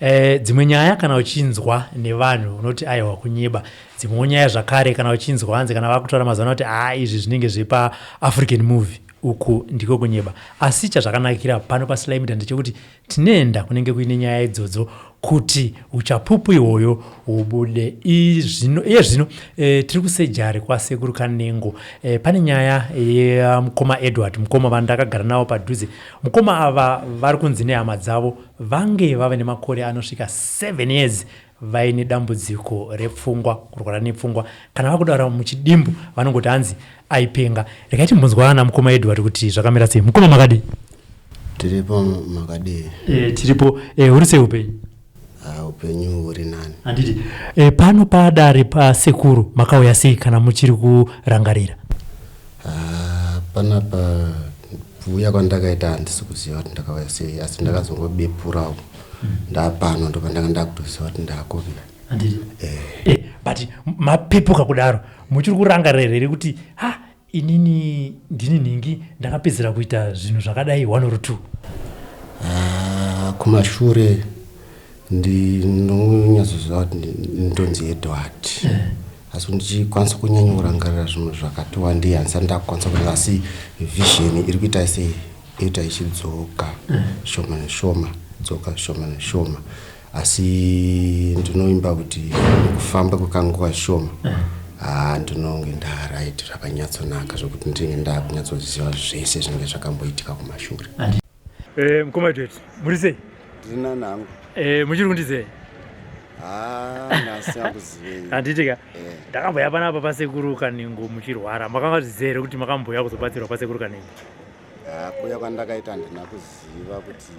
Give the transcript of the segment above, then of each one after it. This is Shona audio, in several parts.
E, dzimwe nyaya kana uchinzwa nevanhu unoti aiwa kunyeba. Dzimwewo nyaya zvakare kana uchinzwa hanzi kana vakutaura mazuva ano kuti haa izvi zvinenge zvepaAfrican movie uku ndiko kunyeba. Asi chazvakanakira pano paSly Media ndechekuti tinoenda kunenge kuine nyaya idzodzo kuti uchapupu ihwoyo hubude. Izvino, iye zvino e, tiri kusejari kwaSekuru Kanengo. E, pane nyaya yamukoma Edward, mukoma vandakagara navo padhuze. Mukoma ava vari kunzi nehama dzavo Vange vave nemakore anosvika 7 years vaine dambudziko repfungwa, kurwara nepfungwa. Kana vakudara muchidimbu vanongoti hanzi aipenga. Regai timbonzwa namukoma Edward kuti zvakamira sei. Mukoma makadii? Tiripo makadii? E, tiripo. E, huri sei upenyu? Ah, upenyu huri nani. Handiti. E, pano padare pasekuru makauya sei kana muchiri kurangarira? Ah, panapa Kuuya kwandakaita handisi kuziva kuti ndakauya sei asi ndakazongobepurawo ndapano ndopandanga ndakutoziva kuti ndakuuya. Handiti? Eh. Eh, but mapepuka kudaro muchiri kurangarira here kuti ha inini ndini nhingi ndakapedzera kuita zvinhu zvakadai one or two? Ah, kumashure Ndinonyatsoziva kuti ndonzi Edward eh. Asi ndichikwanisa kunyanya kurangarira zvinhu zvakati wandei handisati ndakukwanisa kuti asi vision iri kuita sei inoita ichidzoka eh. Shoma neshoma dzoka shoma neshoma asi ndinoimba kuti nekufamba kwekanguva shoma eh. Haa ndinonge ndaright zvakanyatsonaka zvekuti ndinenge ndakunyatsoziva zvese zvinenge zvakamboitika kumashure. Eh, mukoma Edward, muri sei? Ndiri nani hangu. Eh, muchiri kundizei? Ah, nhasi akuzivei. Handiti ka? Eh. Ndakamboya panapa pasekuru Kanengo muchirwara. Makanga zviziva here kuti makamboya kuzobatsirwa pasekuru Kanengo? Ah, kuya kwandakaita handina kuziva kuti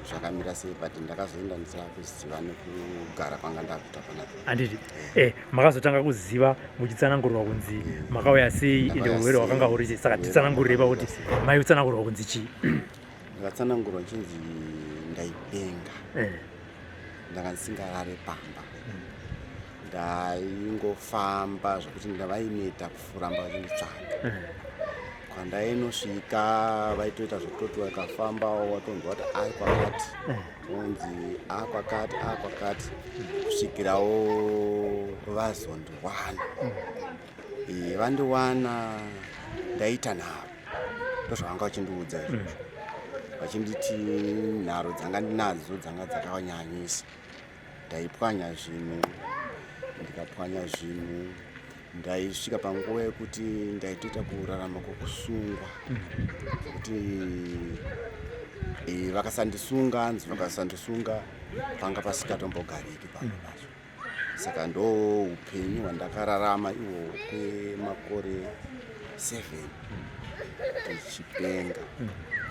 zvakamira sei but ndakazoenda ndisina kuziva nekugara kwanga ndakuita panapa. Handiti? Eh, makazotanga kuziva muchitsanangurirwa kunzi makauya sei ende urwere hwakanga huri sei saka titsanangurire pakuti maitsanangurwa kunzi chii ndakatsanangurwa chinzi ndaipenga eh. ndanga ndisingarare pamba ndaingofamba zvekuti ndavaineta kufuramba vachinditsvaga eh. Kwandainosvika vaitoita zvekutoti vakafamba watonzwa kuti ari kwakati eh. onzi akwakati akwakati kusvikirawo vazondiwana mm. Vandiwana ndaita nharo ndozvavanga vachindiudza izvozvo mm. Vachinditi nharo dzanga ndinadzo dzanga dzakanyanyisa ndaipwanya zvinhu ndikapwanya zvinhu ndaisvika panguva yekuti ndaitoita kurarama kwokusungwa kuti e, vakasandisunga hanzi vakasandisunga panga pasisatombogariki pano pacho saka ndo upenyu hwandakararama ihwo kwemakore 7 tichipenga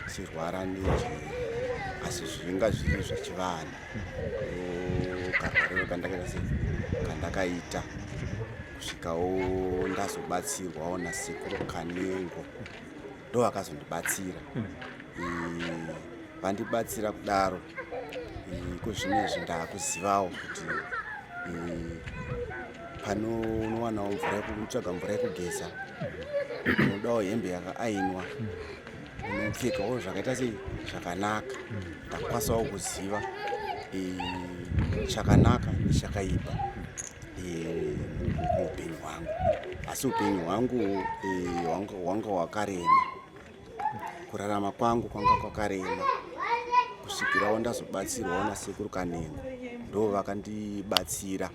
tichirwara nenjere asi zvinga zviri zvechivanhu karwariro kandakaita sei kandakaita kusvikawo ndazobatsirwawo nasekuru Kanengo ndo vakazondibatsira mm. Vandibatsira kudaro iko zvino izvi ndakuzivawo kuti pano unowanawo mvura yekutsvaga mvura yekugeza unodawo hembe yakaainwa unopfekawo zvakaita sei zvakanaka ndakwanisawo kuziva chakanaka nechakaipa muupenyu hwangu asi upenyu hwangu hwanga hwakarema kurarama kwangu kwanga kwakarema kusvikirawo ndazobatsirwawo nasekuru Kanengo ndo vakandibatsira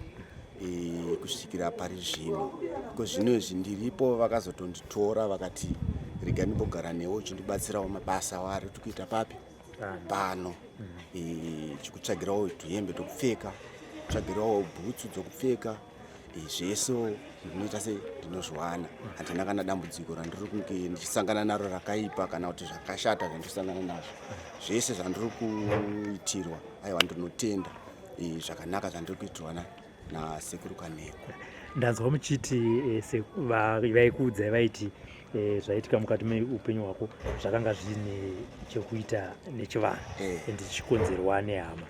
e, kusvikira pari zvino ko zvino izvi ndiripo vakazotonditora vakati rega ndimbogara newe uchindibatsirawo mabasa wari tikuita papi pano e, chikutsvagirawo tuhembe twekupfeka tsvagirawo bhutsu dzokupfeka zvese ndinoita sei ndinozviwana handina kana dambudziko randiri kunge ndichisangana naro rakaipa kana kuti zvakashata zvandisangana nazvo zvese zvandiri kuitirwa aiwa ndinotenda e, zvakanaka zvandiri kuitirwa nasekuru Kaneko ndanzwa muchiti e, vaikuudzai vaiti e, zvaitika mukati meupenyu hwako zvakanga zviine chekuita nechivanhu and zvichikonzerwa nehama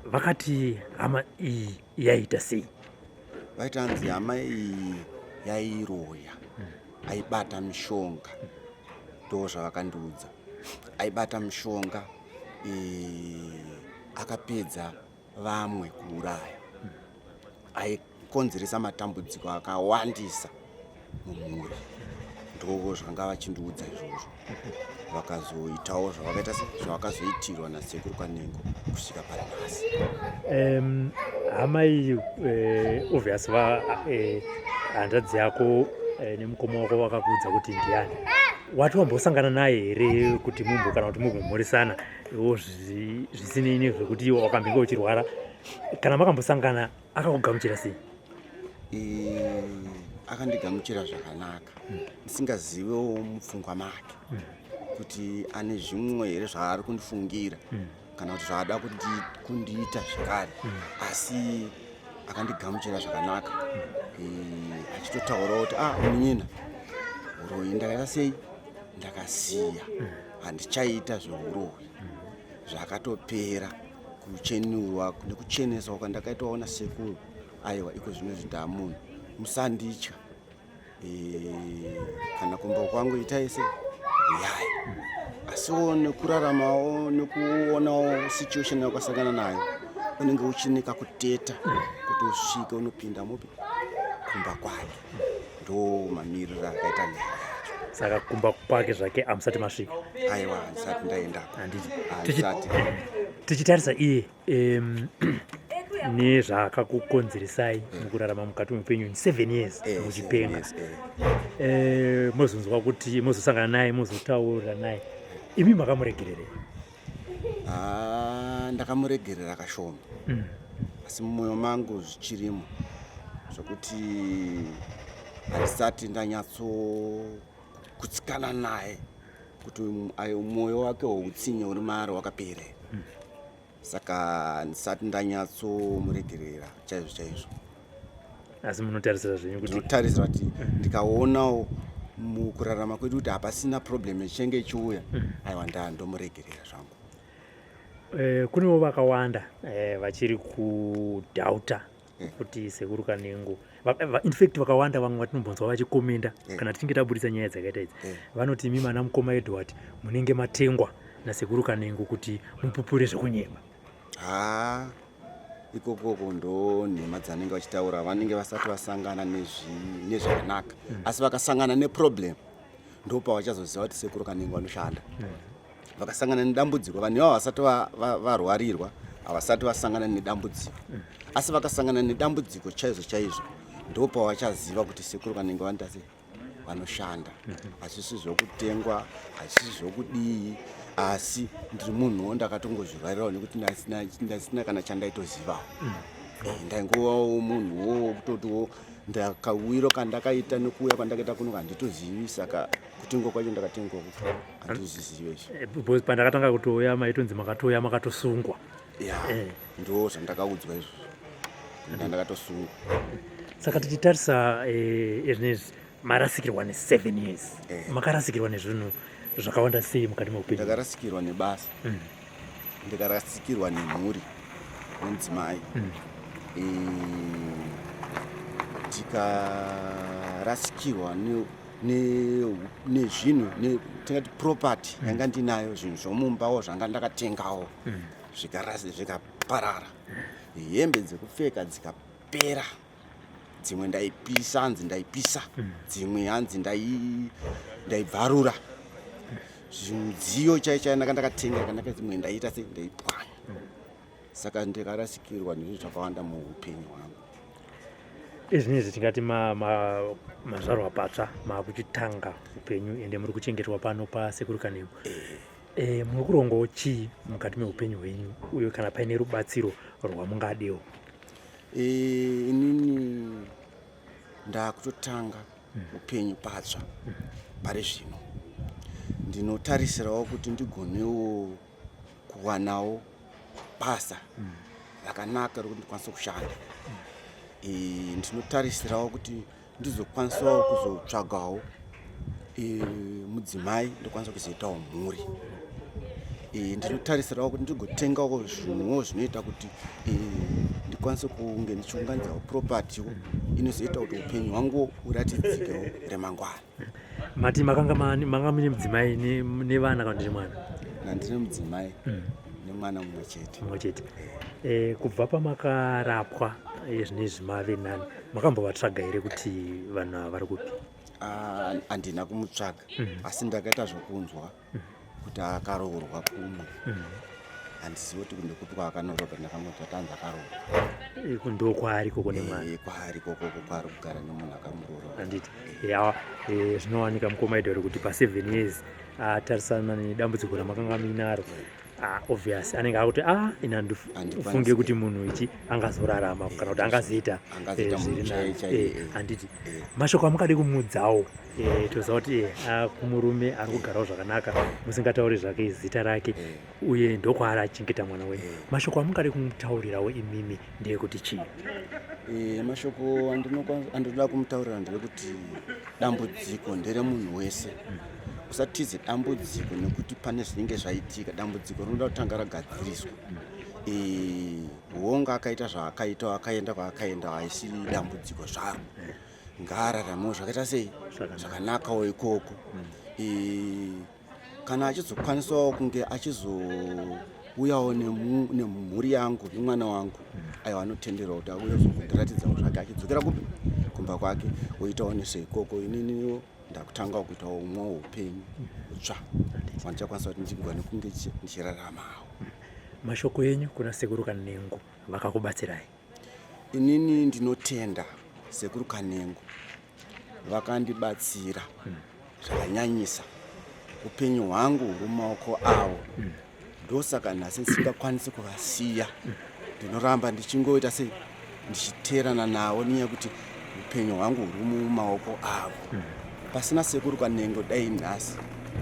vakati hama iyi yaiita sei vaitanzi hama iyi yairoya aibata mishonga ndo zvavakandiudza aibata mishonga e, Akapedza vamwe kuuraya, aikonzeresa matambudziko akawandisa mumhuri. Ndo zvanga vachindiudza izvozvo. Vakazoitawo zvavakaita, zvavakazoitirwa nasekuru Kanengo kusvika pari nhasi. Hama iyi, obvious, va hanzvadzi yako nemukoma wako vakakuudza kuti ndiani. Wati wambosangana naye here kuti mumbo kana kuti mumbomhoresana iwo, zvisinei nezvekuti iwo wakambenge uchirwara? Kana makambosangana, akakugamuchira sei? Akandigamuchira zvakanaka, ndisingazivewo mupfungwa make kuti ane zvimwe here zvaari kundifungira kana kuti zvaada kundiita zvekare, asi akandigamuchira zvakanaka, achitotaurawo kuti, "Ah, munyina, uroyi ndakaita sei, ndakasiya, handichaita zveuroyi." Zvakatopera kuchenurwa nekucheneswa kwandakaitawo nasekuru. Aiwa, iko zvino ndamunhu, musanditya. Kana kumba kwangu itai sei, uyai. Asiwo nekuraramawo nekuonawo situation yakasangana nayo, unenge uchinika kuteta kuti usvike unopinda mupi kumba kwake. Ndo mamiriro akaita nyaya yacho. Saka kumba kwake zvake hamusati masvika? Aiwa, handisati ndaendako. Handiti? Handisati. Tichitarisa iye nezvaakakukonzeresai mukurarama mukati meupenyu, 7 years muchipenga, 7 years, eh. Mozonzwa kuti mozosangana naye, mozotaura naye, imi makamuregererei? Ah, ndakamuregerera kashoma, asi mumwoyo mangu zvichirimo zvokuti handisati ndanyatsokutsikana naye kuti ayo mwoyo wake woutsinye uri maari wakapera. Saka handisati ndanyatsomuregerera chaizvo chaizvo. Asi munotarisira zvenyu kuti Ndinotarisira kuti ndikaonawo mukurarama kwedu kuti hapasina problem ichinge ichiuya, aiwa, ndomuregerera zvangu. Kunewo vakawanda vachiri kudhauta kuti sekuru Kanengo, in fact vakawanda vamwe vatinombonzwa vachikomenda kana tichinge tabudisa nyaya dzakaita idzi, vanoti imi mana mukoma Edward munenge matengwa nasekuru Kanengo kuti mupupure zvekunyema. Ha, ikokoko ndo nhema dzanenge vachitaura. Vanenge vasati vasangana nezvakanaka, asi vakasangana neproblem ndo pavachazoziva kuti sekuru Kanengo vanoshanda. Vakasangana nedambudziko, vanhu ivavo vasati varwarirwa, havasati vasangana nedambudziko, asi vakasangana nedambudziko chaizvo chaizvo, ndo pavachaziva kuti sekuru Kanengo vanoita sei, vanoshanda. Hazvisi zvokutengwa, hazvisi zvokudii, asi ndiri munhuwo ndakatongozvirwarirawo nekuti ndasina kana chandaitozivawo. Ndaingovawo munhuwo wekutotiwo ndakawiro kandakaita nekuuya kwandakaita kuno handitozivi, saka kutengwa kwacho ndakatengwa handizvizive izvo. Because pandakatanga kutouya maitonzi makatouya makatosungwa. Ya. Ndo zvandakaudzwa izvozvo, ndandakatosungwa. Saka tichitarisa zvinezvi, marasikirwa ne7 years, makarasikirwa nezvinhu zvakawanda sei mukati meupenyu? Ndakarasikirwa nebasa, ndikarasikirwa nemhuri nemudzimai, tikarasikirwa nezvinhu, tingati property yanga ndinayo, zvinhu zvomumbawo zvanga ndakatengawo zvikaparara, hembe dzekupfeka dzikapera, dzimwe ndaipisa, hanzi ndaipisa, dzimwe hanzi ndaibvarura, zvimudziyo chai chai ndanga ndakatenga kana dzimwe ndaita sei, ndaipwanya. Saka ndikarasikirwa nezvinhu zvakawanda muupenyu hwangu. Izvinezvi tingati mazvarwa patsva, maakuchitanga upenyu, ende muri kuchengetwa pano pasekuru Kanengo. Muri kurongawo chii mukati meupenyu hwenyu, uye kana paine rubatsiro rwamungadewo? Inini ndakutotanga upenyu patsva pari zvino. Ndinotarisirawo kuti ndigonewo kuwanawo basa rakanaka rokuti ndikwanise kushanda. Ndinotarisirawo kuti ndizokwanisawo kuzotsvagawo mudzimai, ndokwanisa kuzoitawo mhuri. Ndinotarisirawo kuti ndigotengawo zvinhuwo zvinoita kuti ndikwanise kunge ndichiunganidzawo propertywo inozoita kuti upenyu hwangu uratidzikewo remangwana. Mati manga mune mudzimai nevana kana kuti nemwana? Ndine mudzimai. Mwana mumwe chete. Mumwe chete. Kubva pamakarapwa zvinezvi mave nani, makambovatsvaga here kuti vanhu ava vari kupi? Ah, handina kumutsvaga, asi ndakaita zvokunzwa kuti akaroorwa kumwe. Handizivi kuti ndekupi kwaakanorodza, ndakangonzwa tanzi akaroorwa. Ndokwaari ikoko nemwana? Kwaari ikokoko, kwaari kugara nemunhu akamuroora. Handiti. Ya, zvinowanika, mukoma Edward, kuti pa7 years atarisana nedambudziko ramakanga muinaro, ah, obvious anenge akuti a ina Handikwanisi. Handifunge kuti munhu ichi angazorarama kana kuti angazoita Angazoita zviri munhu nani. chaiye chaiye, Handiti. Mashoko amungade kumuudzawo, toziva kuti kumurume ari kugarawo zvakanaka, musingatauri zvake zita rake, uye ndokwaari achengeta mwana wenyu, mashoko amungade kumutaurirawo imimi ndeyekuti chii? Mashoko andinoda kumutaurira nderekuti dambudziko nderemunhu wese. Usatize dambudziko nekuti pane zvinenge zvaitika. Dambudziko rinoda kutanga ragadziriswa. Wonga akaita zvaakaita, akaenda kwaakaenda, haisi dambudziko zvaro. Ngaararamewo zvakaita sei? Zvakanaka. Zvakanakawo ikoko. Kana achizokwanisawo kunge achizouyawo nemhuri yangu nemwana wangu, aiwa, anotenderwa kuti auye kuzondiratidzawo zvake achidzokera kupi? Kumba kwake, oitawo nezveikoko. Ininiwo ndakutangawo kuitawo umwewo upenyu utsva wandichakwanisa kuti ndigone kunge ndichiraramawo. Mashoko enyu kuna Sekuru Kanengo vakakubatsirai? Inini ndinotenda Sekuru Kanengo, vakandibatsira zvakanyanyisa. Upenyu hwangu huri mumaoko avo, ndosaka nhasi ndisingakwanisi kuvasiya. Ndinoramba ndichingoita sei? Ndichiteerana navo, nenyaya yekuti upenyu hwangu huri mumaoko avo. Pasina Sekuru Kanengo, dai nhasi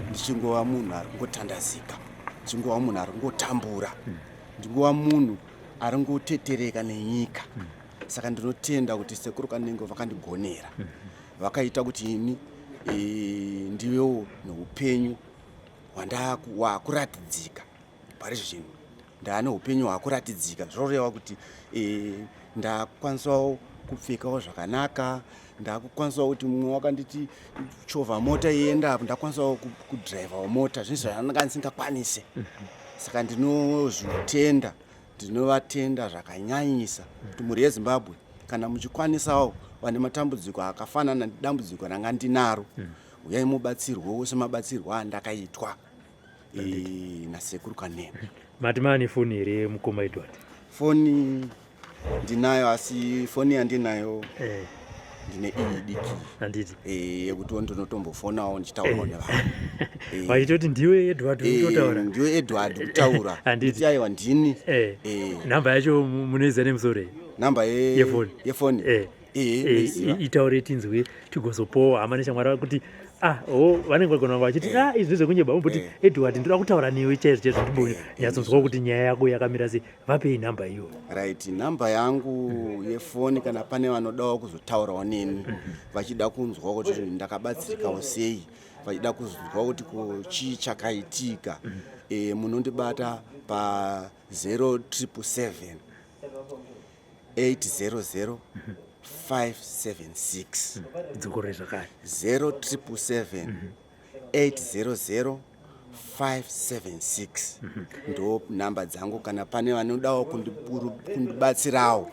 ndichingova munhu ari kungotandazika, ndichingova munhu ari kungotambura, ndingova munhu ari ngotetereka nenyika. Saka ndinotenda kuti Sekuru Kanengo vakandigonera, vakaita kuti ini ndivewo neupenyu hwakuratidzika. Pari zvino ndaane upenyu hwakuratidzika, zvoreva kuti ndakwanisawo kupfekawo zvakanaka, ndakukwanisawo kuti mumwe wakanditi chovha mota ienda apo, ndakwanisawo kudhiraivhawo mota, zvinhu zvandanga ndisingakwanise. Saka ndinozvitenda, ndinovatenda zvakanyanyisa, kuti mhuri yeZimbabwe, kana muchikwanisawo, vane matambudziko akafanana nedambudziko ranga ndinaro, uyai mubatsirwewo semabatsirwo andakaitwa naSekuru Kanengo. Mati maane foni here, mukoma Edward? Foni ndinayo, asi foni yandinayo ndine iyi diki. Handiti. Yekutiwo ndinotombofonawo ndichitaurawo nevanhu. Vachitoti ndiwe Edward uri kutotaura? Ndiwe Edward kutaura. Handiti. Nditi aiwa, ndini. Nhamba yacho munoiziva nemusoro here? Namba Yefoni. Yefoni? Ndoiziva. Itaure tinzwe, tigozopowo hama neshamwari kuti ah, o vanenge vagona vachiti ah, izvi zvekunyepa umboti Edward, ndoda kutaura newe chaizvo chaizvo, ndimbonyatsonzwa kuti nyaya yako yakamira sei. Vapei nhamba iyoyo. Right, nhamba yangu yefoni, kana pane vanodawo kuzotaurawo neni, vachida kunzwa kuti ndakabatsirikawo sei, vachida kuzwa kuti ko chii chakaitika, munondibata pa 0777 800 576. Dzokorore zvakare. 0777 800 576, ndo nhamba dzangu. Kana pane vanodawo kundibatsirawo,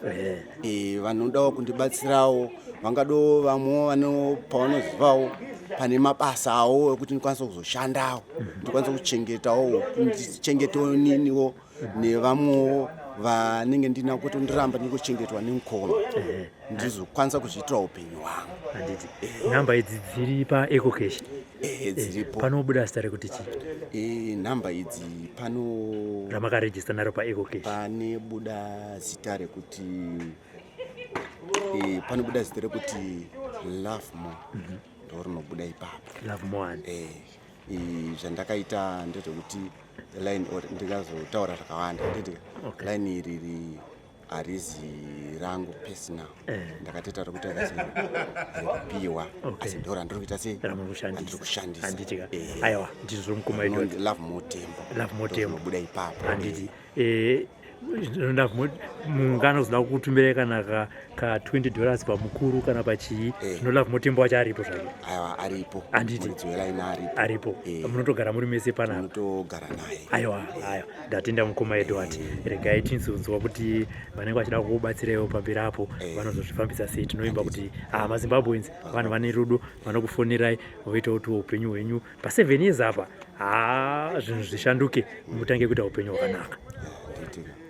vanodawo kundibatsirawo, vangado vamwewo vano pavanozivawo pane mabasa awo ekuti ndikwanise kuzoshandawo, ndikwanise kuchengetawo, ndichengetewo niniwo nevamwewo vanenge ndina, kuti ndiramba ndingochengetwa nemukoma, ndizokwanisa kuzviitira upenyu hwangu. Handiti nhamba idzi dziri paEcoCash? Dziripo. Panobuda zita rekuti chii? Nhamba idzi pano ramakarejista naro paEcoCash? Panebuda zita rekuti panobuda zita rekuti Love More, ndo rinobuda ipapo. Love More. Zvandakaita ndezvekuti line or ndingazotaura zvakawanda, nditi line iri harizi rangu personal. Ndakatoita rekuti rekupiwa, asi ndo randiri kuita sei? Ramuri kushandisa. Randiri kushandisa. Handitika. Aiwa, ndizvo, mukoma Edward. Love More Tembo. Love More Tembo. Rinobuda ipapo. Handiti. Mungano zoda kukutumirai kana ka, ka 20 dollars pamukuru kana pachii. Zvino Lovemore Tembo wacho aripo zvake? Aiwa, aripo. Handiti? Muridzi welaini aripo. Aripo. Munotogara muri mese panapa? Unotogara naye. Aiwa, aiwa, ndatenda mukoma Edward. Regai tinzonzwa kuti vanenge vachida kukubatsiraiwo pamberi apo vanozozvifambisa sei. Tinoimba kuti ah, maZimbabweans vanhu vane rudo, vanokufonerai voita kuti upenyu hwenyu pa7 years apa, ha, zvinhu zvishanduke, mutange kuita upenyu hwakanaka. Nditika.